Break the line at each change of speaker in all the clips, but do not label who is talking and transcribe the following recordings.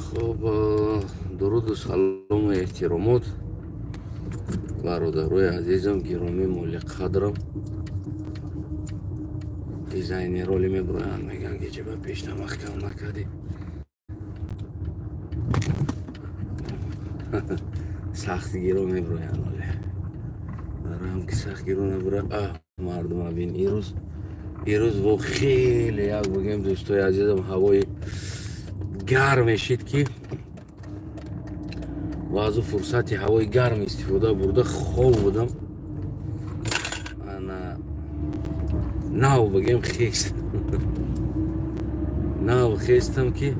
Хоб, дуруду салому эҳтиромот бародарои азизам, гиромӣ, моли қадрам. Дизайнероли меброянд, мегӯянд ки чеба пешта маҳкам накардӣ. Сахтгиро меброянд оле. Бароям ки сахтгиро наброяд, мардума бин ирӯз. Ирӯз во хеле як бигем дӯстои азизам, ҳавои гарм мешид ки баъзу фурсати ҳавои гарм истифода бурда хоб будам. Ана нав бигем хест. Нав хестам ки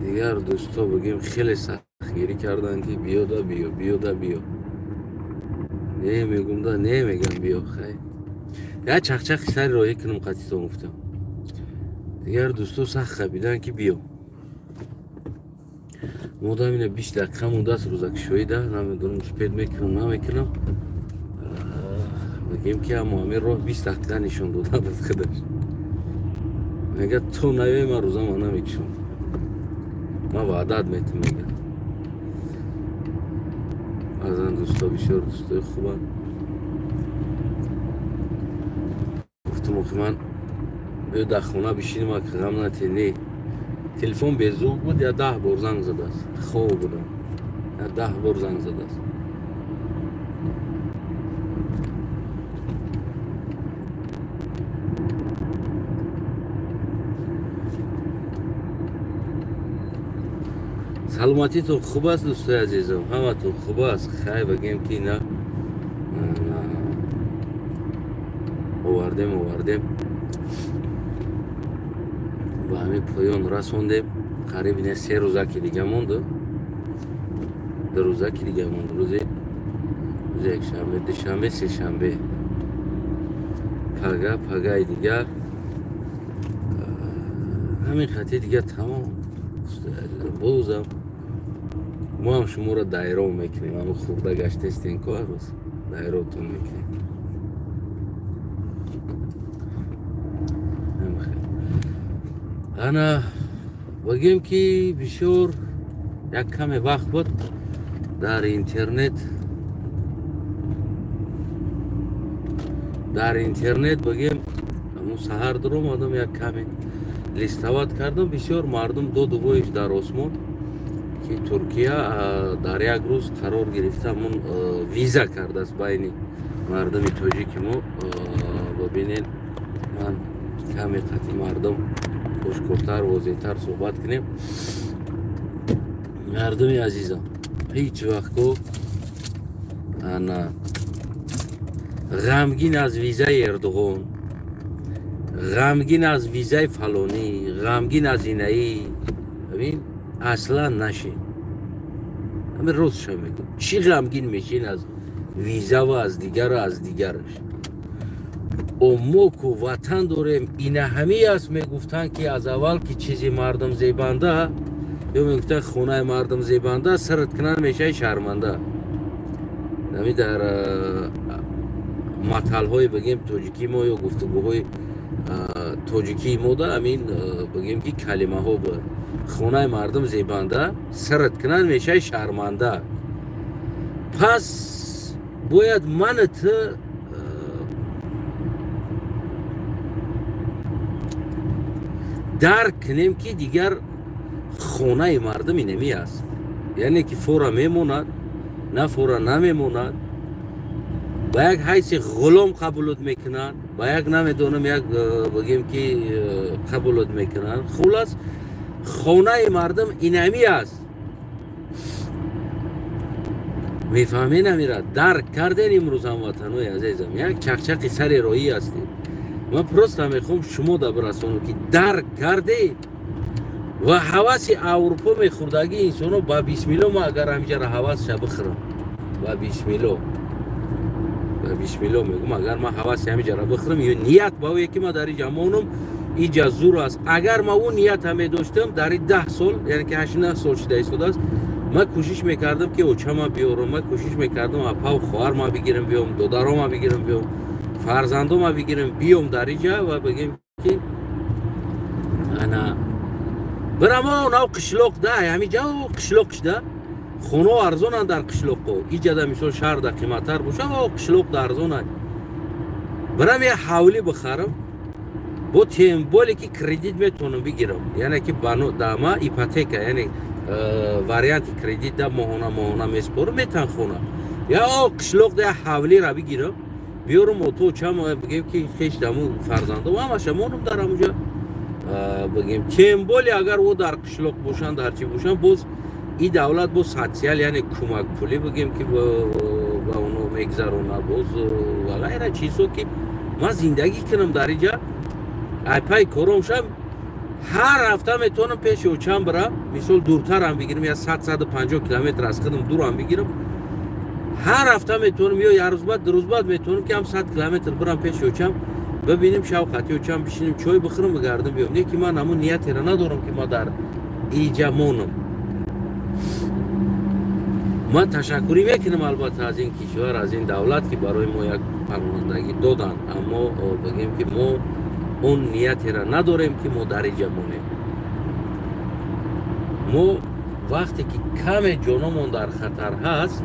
дигар дӯсто бигем хеле сахтгирӣ карданд ки биё да биё, биё да биё. Не мегум да, не мегам биё, хай. Я чақчақи сари роҳӣ кунам қатитон гуфтам. Дигар дӯсто сахт хабиданд ки биё. Модам ина 20 дақиқа мондааст рӯзакушоида, намедонам успед мекунам, намекунам. Мегӯем ки аммо ҳамин роҳ 20 дақиқа нишон дода буд худаш. Мегӯяд то наёй ман рӯзама намекушам. Ман ваъдат метам, мегӯяд. Баъзан дӯсто бисёр дӯстои хубанд. Гуфтам охи ман биё дар хона бишинем, ак ғам натӣ. Не, телефон безуг буд, я 10 бор занг задааст. Хоб будам, я 10 бор занг задааст. Саломатитон хуб аст дӯстои азизам, ҳаматон хуб аст. Хай бигем ки на овардем, овардем ба ҳамин поён расондем. Қариб ина 3 рӯзаки дига монду, 2 рӯзаки дига монду. Рӯзи якшанбе, душанбе, сешанбе, пага, пагаи дигар ҳамин хати дигар тамом. Бозам мо ҳам шуморо дайров мекунем, ҳамн хурда гаштестен ко ҳар рӯз дайровтон мекунем. Ана бигем ки бисёр як каме вақт буд дар интернет, дар интернет бигем ҳамун саҳар дуромадам, як каме листават кардам. Бисёр мардум доду воиш дар осмон ки Туркия дар як рӯз қарор гирифта ҳамун виза кардааст байни мардуми тоҷики мо. Бибинед, ман каме қати мардум ошкортар, возеҳтар суҳбат кунем. Мардуми азизам, ҳеҷ вақт ко ана ғамгин аз визаи Эрдоғон, ғамгин аз визаи фалонӣ, ғамгин аз инаӣ, бибин, аслан нашин. Ҳамин ростша мегӯм, чӣ ғамгин мешин аз виза ва аз дигару аз дигараш? Мо ку ватан дорем, ина ҳамӣ аст. Мегуфтанд ки аз аввал ки чизи мардум зебанда, ё мегуфтанд хонаи мардум зебанда, сарат кунанд мешавӣ шарманда. Ҳамин дар маталҳои бигем тоҷикии мо ё гуфтугӯҳои тоҷикии мо да ҳамин бигем ки калимаҳо буд. Хонаи мардум зебанда, сарат кунанд мешавӣ шарманда. Пас бояд ман ту дарк кунем ки дигар хонаи мардум инамӣ аст. Яъне ки фора мемонад, на фора намемонад, ба як ҳайси ғулом қабулот мекунанд, ба як намедонам як бигем ки қабулот мекунанд. Хулас хонаи мардум инамӣ аст. Мефаҳмед амира? Дарк карден имрӯз ҳамватанои азизам, як чақчақи сари роҳӣ ҳастем. Ман просто мехоҳам шумо да бирасонам ки дарк кардед ва ҳаваси Аврупо мехӯрдагии инсонҳо ба бисмилло. Ма агар ҳамиҷара ҳавасша бихӯрам, ба бисмилло, ба бисмилло мегӯм, агар ман ҳаваси ҳамиҷара бихӯрам, ё ният ба ое ки ман дар инҷа монам, инҷа зур аст. Агар ман ӯ нията медоштам, дар ин 10 сол, яъне ки 8-9 сол шида истодааст, ман кӯшиш мекардам ки очама биёрам, ман кӯшиш мекардам апаву хоҳарма бигирам биём, додарома бигирам биём, фарзандома бигирам биём дар инҷа ва бигем ки ана Бирамо нав қишлоқ да, ҳами ҷа қишлоқш да хонаҳо арзонанд дар қишлоқҳо. Иҷада мисол шаҳрда қиматтар боша, қишлоқда арзонанд. Бирам я ҳавлӣ бихарам, бо тем более ки кредит метавонам бигирам, яъне ки дама ипотека, яъне варианти кредит да моҳона моҳона меспорам, метан хона. Я қишлоқда я ҳавлира бигирам, биёрам ото чам бигем ки хеш даму фарзандом ҳамаша монам дар ҳамуҷа бигем. Тем более агар о дар қишлоқ бошанд, дар чӣ бошанд, боз и давлат боз социал, яъне кӯмакпулӣ бигем ки ба оно мегзарона, боз ва ғайра чизҳо ки ман зиндагӣ кунам дар иҷа. Ай пай кором шам, ҳар ҳафта метавонам пеши очам бирам, мисол дуртарам бигирам, я 100-150 километр аз худам дурам бигирам, ҳар ҳафта метавонам ё як рӯз баъд, ду рӯз баъд метавонам ки ҳам 100 километр бирам пеши очам, бибинем, шавқати очам бишинем, чой бихӯрам, бигардам, биём. Не ки ман ҳамун ниятеро надорам ки ман дар иҷа монам. Ман ташаккурӣ мекунам албатта аз ин кишвар, аз ин давлат ки барои мо як паноҳандагӣ доданд, аммо бигем ки мо он ниятеро надорем ки мо дар иҷа монем. Мо вақте ки каме ҷономон дар хатар ҳаст,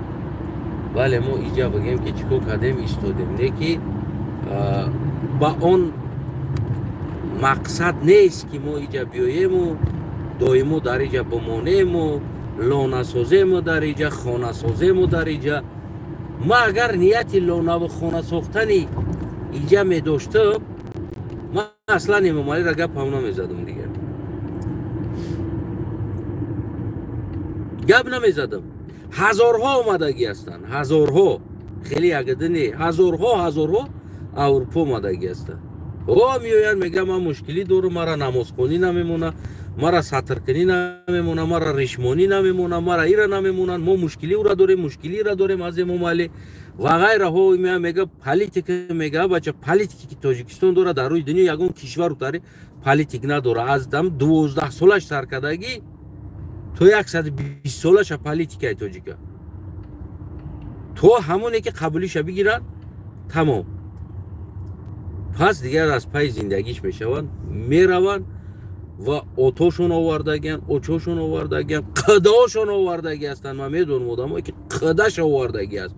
вале мо иҷа бигем ки чӣ кор кардем, истодем. Не ки ба он мақсад нест ки мо иҷа биёему доимо дар иҷа бимонему лонасозему дар иҷа хонасозему дар иҷа. Ма агар нияти лонаву хона сохтани иҷа медоштам, ман аслан Эмомалиро гапам намезадам, дигар гап намезадам. Ҳазорҳо омадагӣ ҳастанд, ҳазорҳо, хеле ягада не, ҳазорҳо ҳазорҳо Аврупо омадагӣ ҳастанд. О меоянд, мегӯянд ман мушкилӣ дорам, мара намозхонӣ намемона, мара сатркунӣ намемона, мара ришмонӣ намемона, мара ира намемонанд, мо мушкилӣ ура дорем, мушкилира дорем аз Эмомалӣ ва ғайраҳо. Мега политика, мега бача политики ки Тоҷикистон дорад дар рӯи дунё ягон кишвару тари политик надорад. Аз дам 12 солаш саркардагӣ то 120 солаша политикаи тоҷика, то ҳамоне ки қабулиша бигиранд, тамом. Пас дигар аз пайи зиндагиш мешаванд, мераванд ва отошон овардагианд, очошон овардагианд, қидаошон овардагӣ ҳастанд. Ман медонам одамое ки қидаша овардагӣ аст,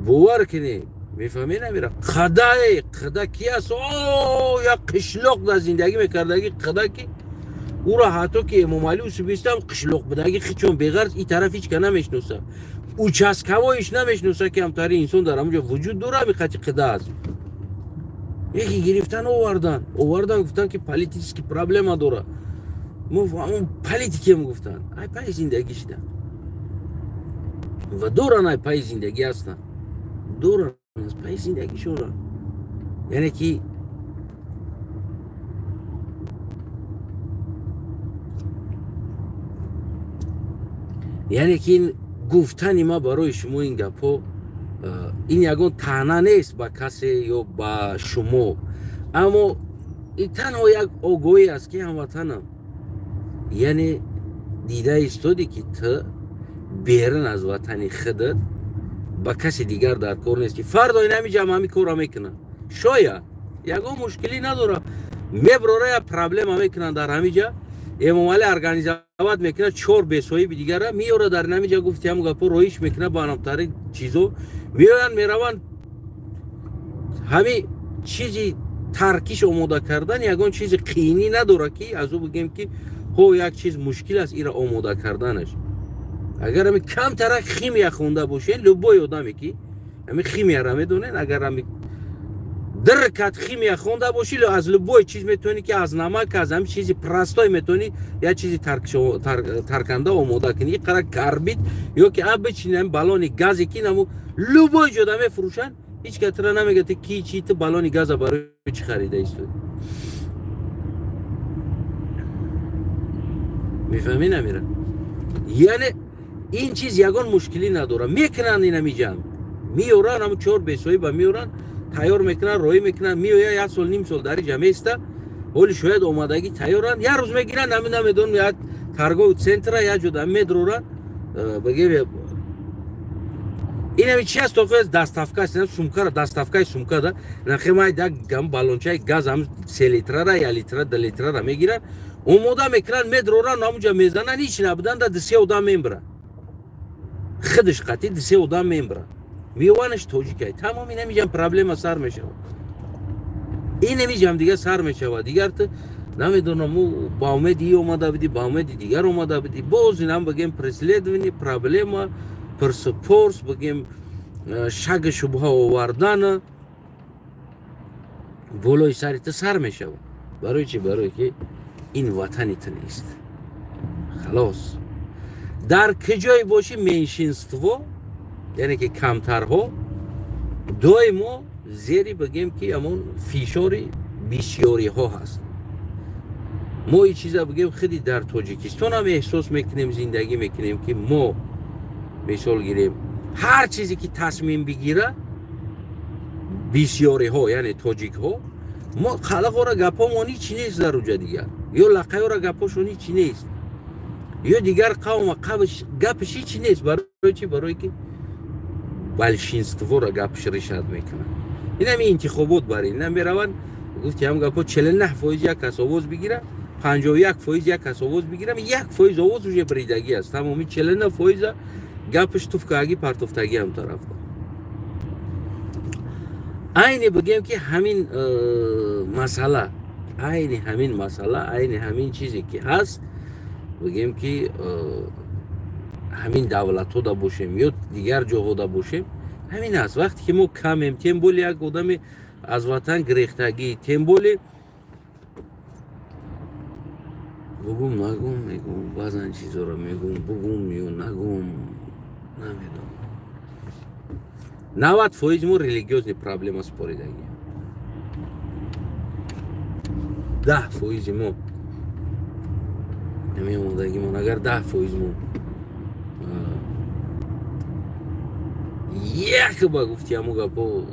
бовар кунед, мефаҳмед намира қидае, қида ки аст? О як қишлоқ дар зиндагӣ мекардагӣ қида ки ӯро ҳатто ки Эмомалӣ усубистам қишлоқ будагӣ хичон беғарз и тараф ҳеч ка намешноса, участкавоиш намешноса ки ҳамтари инсон дар ҳамонҷо вуҷуд дора, ҳами қати қида аст. Яке гирифтан овардан, овардан, гуфтан ки политический проблема дора. Мо ҳамон политикем гуфтан, ай пай зиндагӣ шида ва доран, ай пай зиндагӣ ҳастанд, доран аз пай зиндагишона. Яъне ки ин гуфтани ма барои шумо ин гапҳо ин ягон таъна нест ба касе ё ба шумо, аммо ин танҳо як огоҳӣ аст ки ҳамватанам, яъне дида истоди ки ту берун аз ватани худат ба каси дигар дар кор нест, ки фардо ин ҳами ҷамъ ҳами корро мекунад, шояд ягон мушкилӣ надорад, меброра як проблема мекунанд дар ҳами ҷа. Эмомалӣ организоват мекунад чор бесоҳиби дигара меёрад дар ҳами ҷа, гуфти ҳамун гапҳо роиш мекунад ба анамтари чизо, меоянд мераванд. Ҳами чизи таркиш омода кардан ягон чизи қиинӣ надорад ки аз ӯ бигем ки ҳо як чиз мушкил аст ира омода карданаш. Агар ҳами камтарак химия хонда бошед, любой одаме ки ҳами химияра медонед, агар ҳами диркат химия хонда бошӣ, аз любой чиз метавонӣ ки аз намак, аз ҳами чизи простой метавонӣ як чизи тарканда омода кунӣ. Иқара карбид ё ки бичини ҳами баллони газе ки наму любой ҷода мефурӯшанд, ҳеҷ кас тура намегӯяд ту ки чи, ту баллони газа барои чӣ харида истоди. Мефаҳмӣ намира? Яъне ин чиз ягон мушкилӣ надорад. Мекунанд ин ҳами ҷамъ, меёранд ҳамун чор бесоҳиба меёранд, тайёр мекунанд, роҳӣ мекунанд, меояд як сол ним сол дар иҷа меиста, ҳоли шояд омадагӣ тайёранд, як рӯз мегиранд, ҳами намедонам як торговый центра як ҷода медроранд, бигем ин ҳами чи аст, тоқи доставка аст, сумкара доставкаи сумка да нахемай да гам баллончаи газ ҳам 3 литрара, 1 литра, 2 литрара мегиранд, Омода мекунанд, медроранд, ҳамунҷа мезананд, ҳеч набуданд, да 2-3 одам мембиранд. Худаш қатъи 2-3 одам мембиранд. Миёванаш тоҷикай. Тамом инамиҷам проблема сар мешавад. Инамиҷам дигар сар мешавад. Дигар ту намедонам, ӯ ба умеди и омада будӣ, ба умеди дигар омада будӣ. Боз инам бигем преследование, проблема, пурсупорс, бигем шаг шубҳа овардан болои сари ту сар мешавад. Барои чӣ? Барои ки ин ватани ту нест. Халос. Дар куҷое бошӣ меншинство, яъне ки камтарҳо доимо зери бигем ки ҳамон фишори бисёриҳо ҳаст. Мо ин чиза бигем худи дар Тоҷикистон ҳам эҳсос мекунем, зиндагӣ мекунем ки мо мисол гирем ҳар чизе ки тасмим бигира бисёриҳо, яъне тоҷикҳо, мо қалақора гапҳомон ҳеч нест дар уҷа дигар, ё лақайора гапҳошон ҳеч нест, ё дигар қавма гапш ҳеч нест. Барои чӣ? Барое ки большинствора гапш решад мекунад. Инами интихобот бар ин мераванд, гуфти ҳам гапҳо 49% як кас овоз бигира, 51% як кас овоз бигирам, 1% овоз уже бридагӣ аст. Тамоми 49% гапш туфкаги партофтагӣ ҳам тарафда. Айне бигем ки ҳамин масъала, айни ҳамин масъала, айни ҳамин чизе ки ҳаст, бигем ки ҳамин давлатҳода бошем ё дигар ҷоҳода бошем, ҳамин аст. Вақте ки мо камем, тем более як одами аз ватан гирехтагӣ, тем более бугум нагум мегум, баъзан чизоро мегум, бугум ё нагум, намедонам. 90% мо религиозни проблема споридагӣ, 10% мо намеомодагимон. Агар 10% мо як ба гуфти ҳамо гапо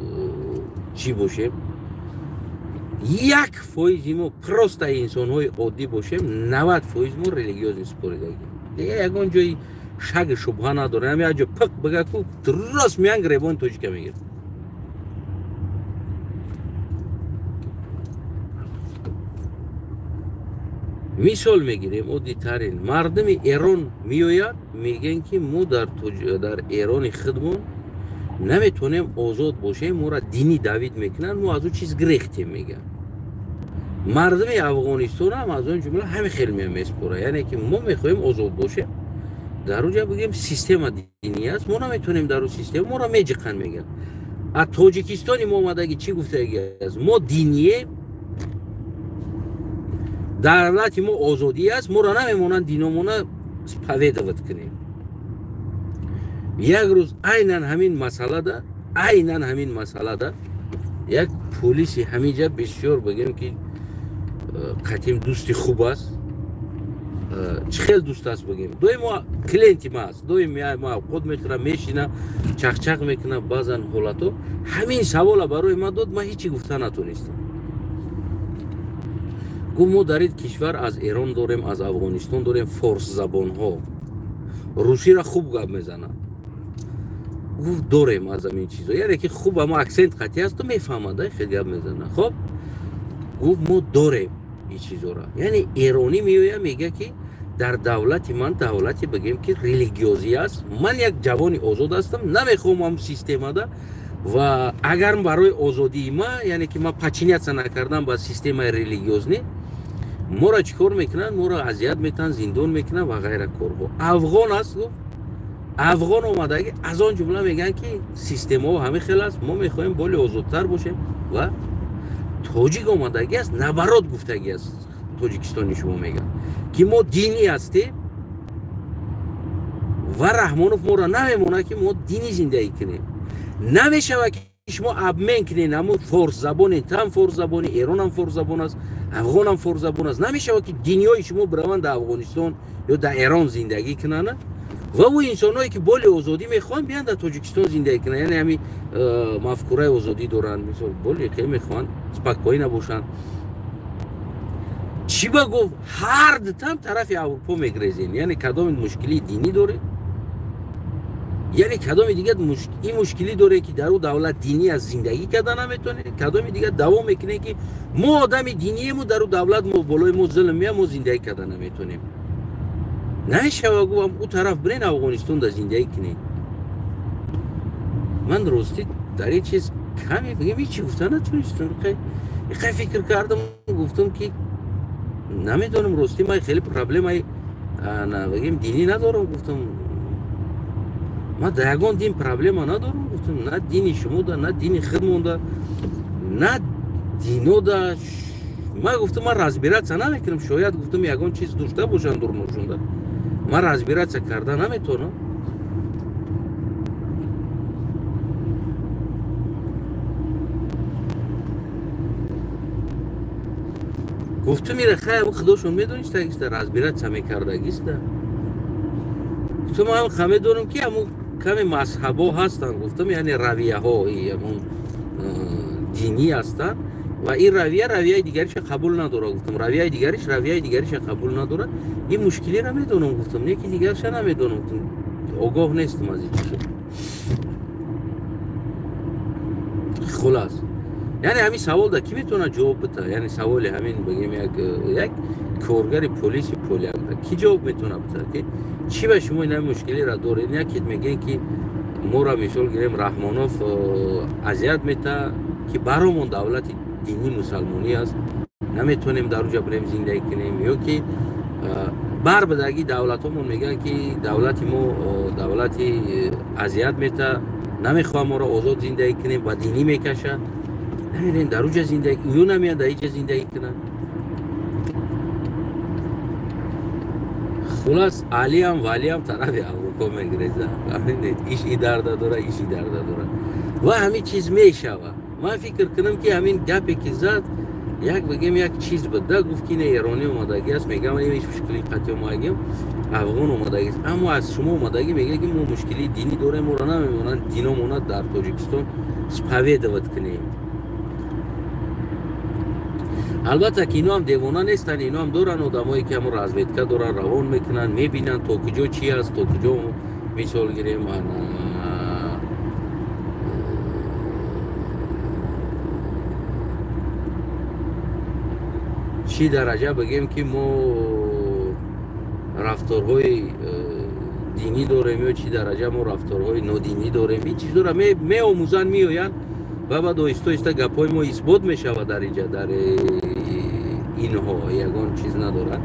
чӣ бошем, 1% мо просто инсонҳои оддӣ бошем, 90% мо религиозни споридагӣ. Дигар ягон ҷои шаг шубҳа надорем. Ҳам як ҷо пиқ бига ку рост меян гиребони тоҷика мегирад. Мисол мегирем оддитарин. Мардуми Эрон меояд, мегӯянд ки мо дар Эрони худмон наметонем озод бошем, моро динӣ давид мекунанд, мо аз ӯ чиз гирехтем, мегӯянд. Мардуми Афғонистон ҳам аз он ҷумла ҳамин хел меспора, яъне ки мо мехоҳем озод бошем, дар уҷа бигем система динӣ аст, мо наметонем дар ӯ система, моро меҷиқанд, мегӯянд. А Тоҷикистони мо омадаги чӣ гуфтаги аст? Мо динием, давлати мо озодӣ аст, моро намемонанд диномона споведовать кунем. Як рӯз айнан ҳамин масъалада, айнан ҳамин масъалада як полиси ҳаминҷа бисёр бигем ки қатим дӯсти хуб аст, чӣ хел дӯст аст бигем, доимо клиенти ма аст, доим ма авқот мехӯра, мешина, чақчақ мекуна. Баъзан ҳолатҳо ҳамин савола барои ман дод, ман ҳечи гуфта натонистам. Гуфт мо дар ин кишвар аз Эрон дорем, аз Афғонистон дорем, форсзабонҳо, русиро хуб гап мезананд. Гуфт дорем аз ҳамин чизо, яъне ки хуб ама аксент қатъӣ аст, ту мефаҳмад, хел гап мезанад. Хоб гуфт мо дорем ин чизоро, яъне эронӣ меояд, мегӯяд ки дар давлати ман давлати бигем ки религиозӣ аст, ман як ҷавони озод ҳастам, намехоҳам ҳам системада, ва агар барои озодии ма, яъне ки ман подчиняться накардам ба системаи религиознӣ, моро чӣ кор мекунанд? Моро азият метаҳанд, зиндон мекунанд ва ғайра корҳо. Афғон аст, гуфт афғон омадаги, аз он ҷумла мегӯянд ки системаҳо ҳамин хел аст, мо мехоҳем боли озодтар бошем. Ва тоҷик омадаги аст, наоборот гуфтаги аст тоҷикистони шумо мегӯянд ки мо динӣ ҳастем ва Раҳмонов моро намемонад ки мо динӣ зиндагӣ кунем. Намешавад ки шумо обмен кунед, ҳамун форсзабоне, там форсзабони, эронам форсзабон аст, афғонам форсзабон аст. Намешавад ки динёи шумо бираванд дар Афғонистон ё дар Эрон зиндагӣ кунанд ва ӯ инсонҳое ки боли озодӣ мехоҳанд биянд дар Тоҷикистон зиндагӣ кунанд, яъне ҳамин мафкураи озодӣ доранд, мисол боли хеле мехоҳанд спокойно бошанд. Чӣ ба гуфт ҳар дутам тарафи Аврупо мегрезен, яъне кадоми мушкилии динӣ доред? Яъне кадоми дигар ин мушкилӣ доре ки дар ӯ давлат динӣ аз зиндагӣ карда наметонем, кадоми дигар давом мекунем ки мо одами диниему, дар ӯ давлат мо болои мо зулм меяд, мо зиндагӣ карда наметонем. Намешава гуфтам ӯ тараф бирен Афғонистон да зиндагӣ кунед. Ман ростӣ дар ин чиз каме бигем ҳечи гуфта натонистам. Иқай фикр кардам, гуфтам ки намедонам, ростӣ ман хеле проблемаи бигем динӣ надорам, гуфтам ман дар ягон дин проблема надорам, гуфтам на дини шумода, на дини худмонда, на динода. Ман гуфтам ман разбираться намекунам, шояд гуфтам ягон чиз дошта бошанд дурношонда, ман разбираться карда наметавонам. Гуфтам ира хай худошон медонистагиста, разбираться мекардагиста. Гуфтам ман ҳам медонам ки ҳамун каме мазҳабҳо ҳастанд, гуфтам яъне равияҳо ҳамун динӣ ҳастанд ва ин равия равияи дигариша қабул надорад. Гуфтам равияи дигариш равияи дигариша қабул надорад. Ин мушкилиро медонам, гуфтам, не ки дигарша намедонам, гуфтам огоҳ нестам аз ин чизо. Хулас, яъне ҳамин савол да ки метавонад ҷавоб бита? Яъне саволи ҳамин бигем як коргари полиси поляк да ки ҷавоб метавонад бита ки чӣ ба шумо ин мушкилиро доред? Якед мегӯед ки моро мисол гирем Раҳмонов азият мета ки баромон давлати динӣ мусалмонӣ аст, наметавонем дар уҷа бирем зиндагӣ кунем, ё ки барбадаги давлатҳомон мегӯянд ки давлати мо давлати азият мета, намехоҳам моро озод зиндагӣ кунем ва динӣ мекашад, намерем дар уҷа зиндагӣ, ё намеянд дар иҷа зиндагӣ кунанд. Хулас, алиам валиам тарафи Аврупо мегрезад. Иш и дарда дора, иш и дарда дора ва ҳамин чиз мешавад. Ман фикр кунам ки ҳамин гапе ки зад як бигем як чиз буд да, гуфт ки не эронӣ омадагӣ аст, мегам ҳеч мушкили қатъи омадагим, афғон омадагӣ аст, аммо аз шумо омадагӣ мегӯяд ки мо мушкилии динӣ дорем, моро намемонанд диномона дар Тоҷикистон споведовать кунем. Албатта ки ино ҳам девона нестанд, ино ҳам доранд одамое ки ҳамон разведка доранд, равон мекунанд, мебинанд то куҷо чи аст, то куҷо мисол гирем чӣ дараҷа бигем ки мо рафторҳои динӣ дорем ё чӣ дараҷа мо рафторҳои нодинӣ дорем. Ин чизҳоро меомӯзанд, меоянд ва баъд оҳиста оҳиста гапҳои мо исбот мешавад дар инҷа, дар инҳо ягон чиз надорад,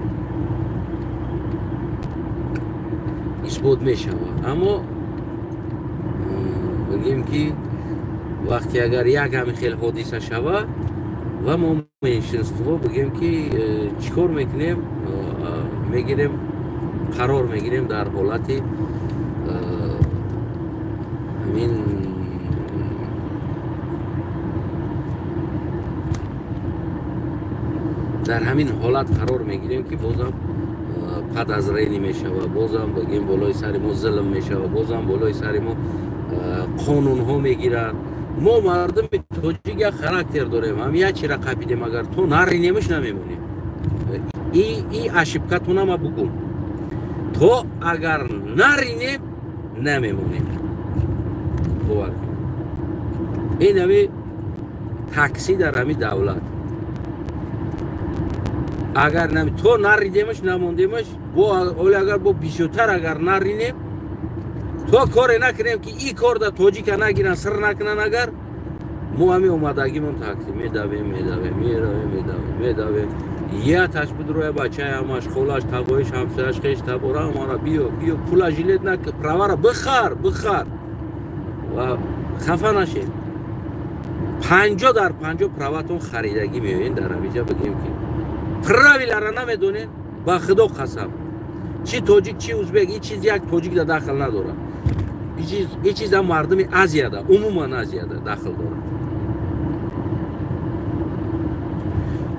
исбот мешавад. Аммо бигем ки вақте агар як ҳамин хел ҳодиса шавад ва мо меньшинство бигем ки чӣ кор мекунем, мегирем, қарор мегирем дар ҳолати ҳамин дар ҳамин ҳолат қарор мегирем ки бозам подозрение мешавад, бозам бигем болои сари мо зулм мешавад, бозам болои сари мо қонунҳо мегиранд. Мо мардуми тоҷик як характер дорем, ҳам як чира қапидем, агар то наринемш намемонем. И ошибкатона ма бугум, то агар наринем намемонем. Бовар кунед, ин ҳами такси дар ҳами давлат агар то наридемаш намондемаш, бо оли агар бо бисёртар агар наринем, то коре накунем ки и кор да тоҷика нагиранд, сир накунанд, агар мо ҳами омадагимон такси медавем, медавем, меравем, медавем, медавем. Яташ бидроя бачаи ҳамаш, холаш, тагоиш, ҳамсояш, хеш табора ҳамара биё, биё, пула жилет нак, правара бихар, бихар ва хафа нашед. 50 дар 50 праватон харидагӣ меоен. Дар ҳамиҷа бигем ки правиларо намедонед, ба худо қасам, чӣ тоҷик, чӣ узбек, ин чиз як тоҷик да дахл надорад. Ин чиз дар мардуми Азияда, умуман Азияда дахл дорад.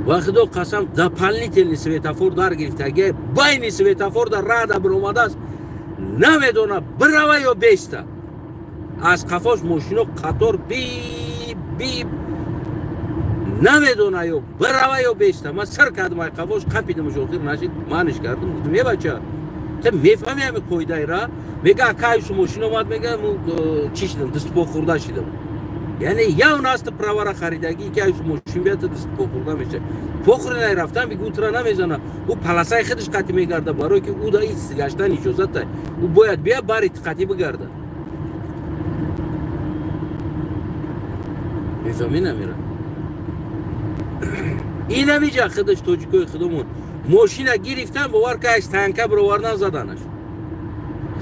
Ба худо қасам, дополнительный светофор дар гирифтагӣ, байни светофор дар рада биромадааст, намедонад бирава ё беста. Аз қафош мошино қатор бип бип, намедона ё бирава ё беста. Ман сир кардам ай қафош, қапидамаш, охир нашид, маниш кардам, гуфтам е бача, Ту мефаҳми ҳами қоидаира? Мега акай шу мошин омад, мега чӣ шидам, дастпо хӯрда шидам. Яъне явно аст правара харидагӣ, ки ай шу мошин бият дастпо хӯрда мешавад. Похӯри рафтан бигӯ тра намезана. Ӯ паласаи худаш қатӣ мегарда, барое ки ӯ да ис гаштан иҷозата. Ӯ бояд бия бари қатӣ бигарда. Мефаҳмӣ намира? Инамиҷа худаш тоҷикои худомон мошина гирифтан, бовар ка стоянка бировардан заданаш.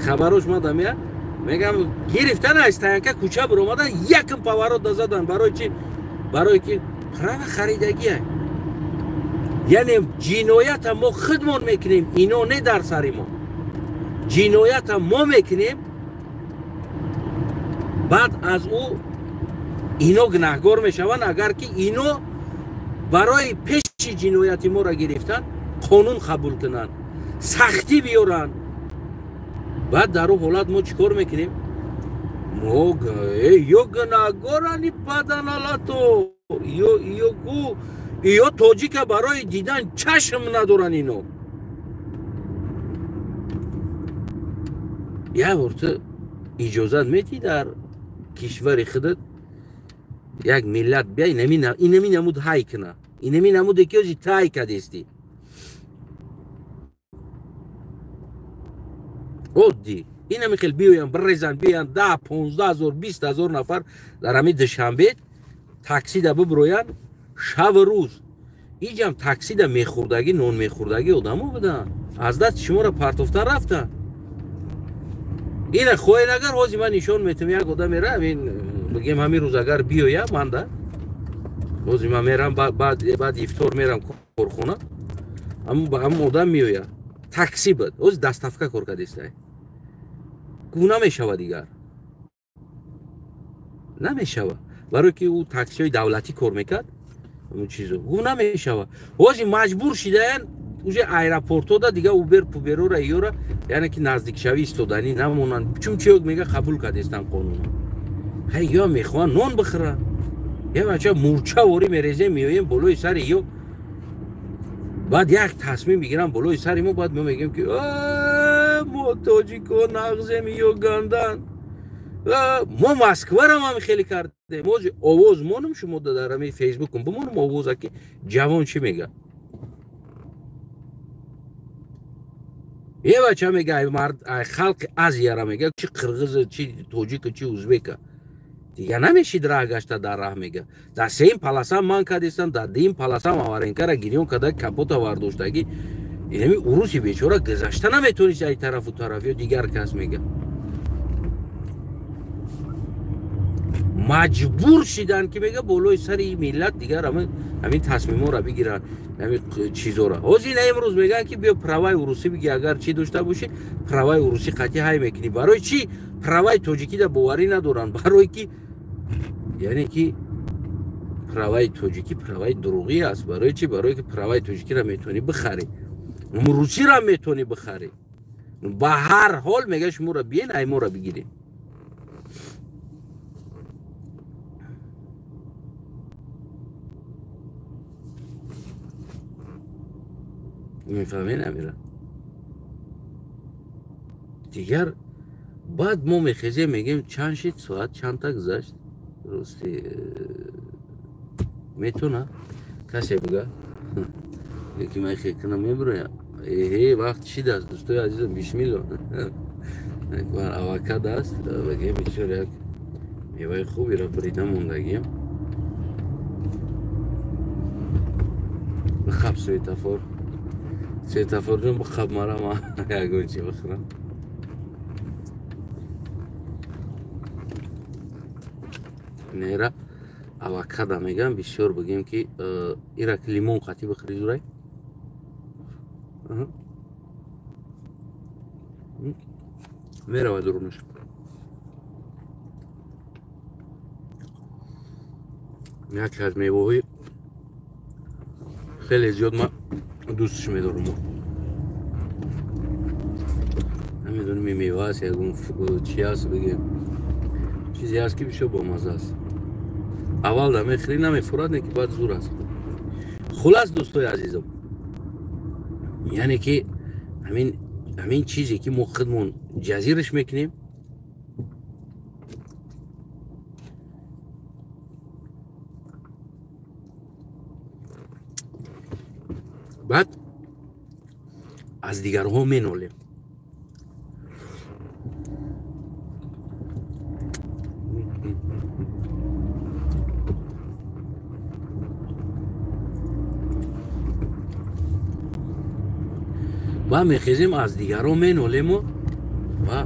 Хабарош мадам я мегам гирифтан аз стоянка кӯча биромадан, якм поворот да задан. Барои чи? Барои ки права харидагия. Яъне ҷиноята мо худмон мекунем, ино не дар сари мо. Ҷиноята мо мекунем, баъд аз ӯ ино гунаҳгор мешаванд, агар ки ино барои пеши ҷинояти моро гирифтан қонун қабул кунанд, сахтӣ биёранд. Баъд дар ӯ ҳолат мо чӣ кор мекунем? Мо ё гунаҳгорани баданалато, ё тоҷика барои дидан чашм надоранд ино. Як бор ту иҷозат метӣ дар кишвари худат як миллат бия инами намуд ҳай куна, инами намуде ки ози тай кадестӣ. Оддӣ инами хел биёян бирезан, биёян 10, 15 ҳазор, 20 ҳазор нафар дар ҳамин Душанбе таксида бибироян шаву рӯз. Иҷам таксида мехӯрдагӣ, нон мехӯрдагӣ одамо буданд, аз дасти шуморо партофтан рафтанд. Ина хоҳед агар ҳозир ман нишон метам, як одамера ҳамин бигем ҳамин рӯз агар биёя манда, ҳозир ман мерам баъд ифтор мерам корхона, ҳамон одам меоя, такси буд, ҳозир доставка кор кардестай. Гу намешава, дигар намешава, барое ки ӯ таксиҳои давлатӣ кор мекард, ҳамон чизо гу намешава. Ҳозир маҷбур шидаян уже аэропортода дига убер пуберора иёра, яъне ки наздикшавӣ истоданӣ намонанд, чун чиёк мега қабул кардестан қонуно. Ҳай ё мехоҳанд нон бихӯранд, я бача мурча ворӣ мерезем, меоем болои сари ё, баъд як тасмим бигирам болои сари мо, баъд мо мегӯем ки мо тоҷико нағзем ё гандан. Мо Москварам ҳам хеле кардем. Ҳозир овоз монам шумо дар ҳамин фейсбукум бимонам овоза ки ҷавон чӣ мега. Е бача мега ай халқи Азияра мега, чи қирғиза, чи тоҷика, чи узбека. Дига намешид раҳ гашта дар раҳ мега. Дар сеюм паласам ман кардестам, дар дуюм паласам аваренкара гирён карда капота вардоштагӣ. Инами уруси бечора гузашта наметонист ай тарафу тараф ё дигар кас мега. Маҷбур шидан ки мега болои сари миллат дигар ҳамин тасмиморо бигиранд, ҳамин чизора. Ҳозир ина имрӯз мегӯянд ки биё праваи урусӣ биги, агар чӣ дошта бошӣ праваи урусӣ қатъӣ ҳай мекунӣ. Барои чӣ праваи тоҷикида боварӣ надоранд? Барое ки яъне ки праваи тоҷикӣ праваи дурӯғӣ аст. Барои чӣ? Барое ки праваи тоҷикиро метавонӣ бихарӣ, русиро метавонӣ бихарӣ. Ба ҳар ҳол мега шуморо биен айморо бигирем. Мефаҳмед амира? Дигар баъд мо мехезем мегем чанд шид соат чандта гузашт. Рости метона касе бига ки ман хекунам мебироям. Эҳе вақт шид аст дӯстои азизам, бисмилло. Авокадо аст, бигем бисёр як меваи хуберо бурида мондагием. Бихаб светофор. Светофор ҷон бихаб мара ман ягон чи бихӯрам. Нера авокадо мегам, бисёр бигем ки ира ки лимон қатӣ бихӯри зурай. Мерава дурунаш. Яке аз меваҳои хеле зиёд ман дӯстш медорам. Намедонам ин мева аст ягон чи аст, бигем чизе аст ки бисёр бомазза аст. Аввал да мехӯрӣ намефурад, не ки баъд зур аст. Хулас дӯстои азизам, яъне ки ҳамин Ҳамин чизе ки мо худмон ҷазираш мекунем, баъд аз дигарҳо менолем. Ва мехезем, аз дигарҳо менолему ва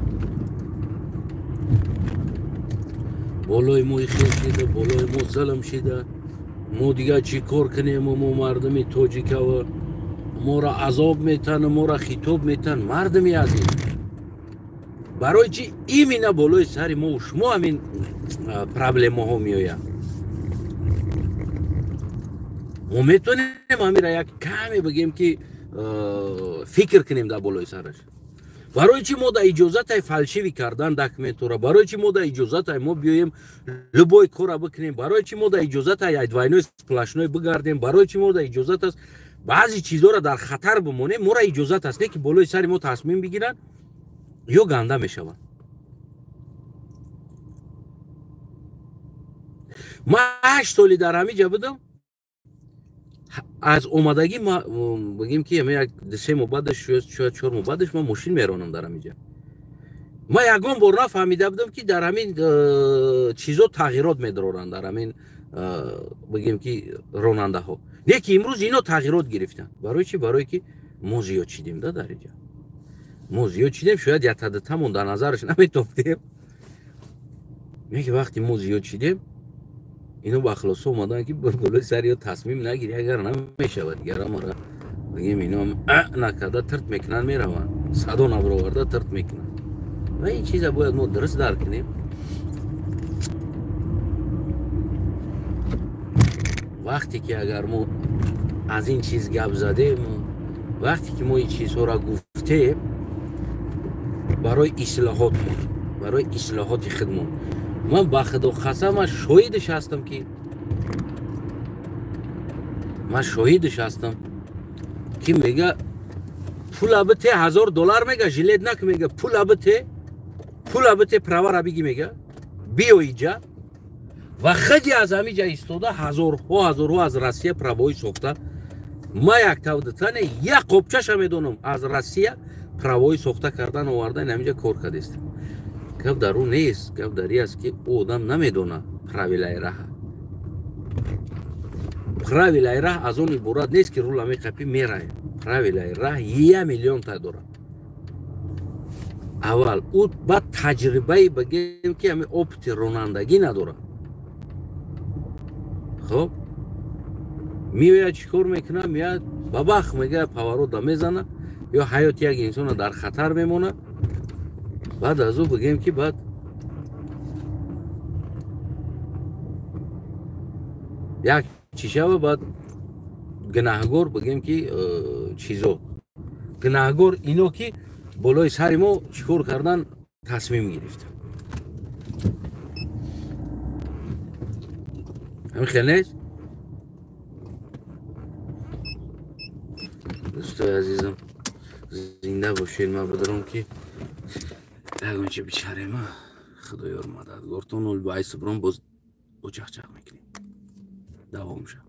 болои мо хел шида, болои мо зулм шида, мо дигар чӣ кор кунему, мо мардуми тоҷикава моро азоб метану моро хитоб метан. Мардуми азиз, барои чӣ именно болои сари мо шумо ҳамин проблемаҳо меояд? Мо метавонем ҳамира як каме бигем ки фикр кунем дар болои сараш. Барои чӣ мо да иҷозатай фальшивый кардан документора? Барои чӣ мо да иҷозатай мо биёем любой кора бикунем? Барои чӣ мо да иҷозатай двойной сплошной бигардем? Барои чӣ мо да иҷозат аст баъзе чизҳоро дар хатар бимонем? Моро иҷозат аст, не ки болои сари мо тасмим бигиранд ё ганда мешаванд. Ман 8 соли дар ҳамин ҷа будам. Аз омадагӣ бигем ки як 2-се моҳ баъдаш, шояд 4 моҳ баъдаш, ман мошин меронам дар ҳамин ҷа. Ман ягон бор нафаҳмида будам, ки дар ҳамин чизо тағйирот медоранд, дар ҳамин бигем ки ронандаҳо. Не ки имрӯз ино тағйирот гирифтанд. Барои чӣ? Барое ки мо зиёд шидем да дар инҷа, мо зиёд шидем. Шояд яктадутамон дар назараш наметофтем, не ки вақте мо зиёд шидем, ино ба хулоса омаданд, ки болои сари ё тасмим нагири, агар намешавад, дигар амара бигем ино накарда тирт мекунанд, мераванд, садо набароварда тирт мекунанд. Ва ин чиза бояд мо дуруст дарк кунем. Вақте ки агар мо аз ин чиз гап задем, вақте ки мо ин чизҳоро гуфтем, барои ислоҳотмон, барои ислоҳоти худмон. Ман ба худо қасам, ман шоҳидаш ҳастам, ки ман шоҳидаш ҳастам, ки мега пула бите, 1000 доллар, мега жилет нак, мега пула бите, пула бите, правара биги, мега биё иҷа. Ва худи аз ҳамин ҷа истода ҳазорҳо, ҳазорҳо аз Россия правои сохта. Ма яктавдитане як қопчаша медонам, аз Россия правои сохта кардан овардан, ҳаминҷа кор кардест. Гап дар ӯ нест, гап дар и аст, ки ӯ одам намедона правилаи раҳа. Правилаи раҳ аз он иборат нест, ки рула меқапӣ, меравем. Правилаи раҳ 1 миллионта дорад. Аввал ӯ баъд таҷрибаи, бигем ки ҳамин опыти ронандагӣ надорад. Хоб, меояд, чӣ кор мекунад? Меояд, бабах, мега, поворота мезана ё ҳаёти як инсона дар хатар мемонад. Баъд аз ӯ бигем ки баъд як чӣ шава, баъд гунаҳгор, бигем ки чизо, гунаҳгор ино ки болои сари мо чӣ кор кардан тасмим гирифта. Ҳамин хел нест, дӯстои азизам? Зинда бошед. Ман бидаром ки ягонча бичарема. Худоёр мададгортон. Байсиброн боз очахчах мекунем, давом шав.